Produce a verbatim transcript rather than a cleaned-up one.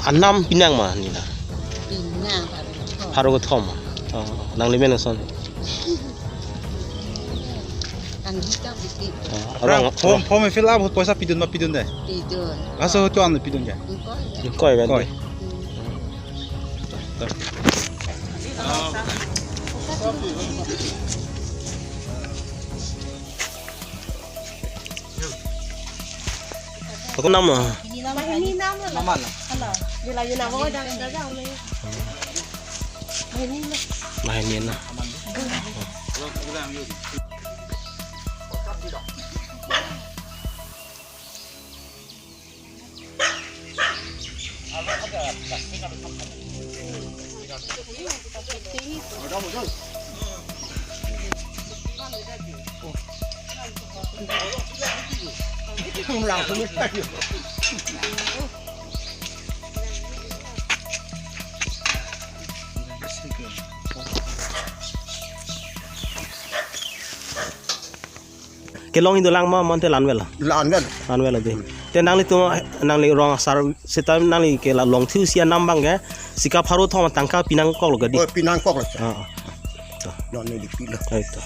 Anam pinang ma neli la? Pinang, pharo kethom. Pharo kethom ma? Oh, nangli men ason. Kan kita bikin. Oh, arong, arong. Form, form fill up ahut poisa pidun ma pidunde? Pidun. Laso ahut ko-an pidun ke? Ingkoi. Ingkoi pen. Ingkoi. Hmm. Ako nam, ah. Ini nama, ini nama. Nama lah. Halo. Bila yun nama, ada, ada, ada. Ini nama. Nah, ini nah. Kelong indo lang ma, mante la-an vel? La-an vel. La-an vel dei. Te nanglitum, nangli rong asar seta nangli ke la longthu isi anam abang ke sika pharo thom tangka pinangkok lo ke dei? Oh, pinangkok lo. Ah, ah. Non neli pilo. Ai to.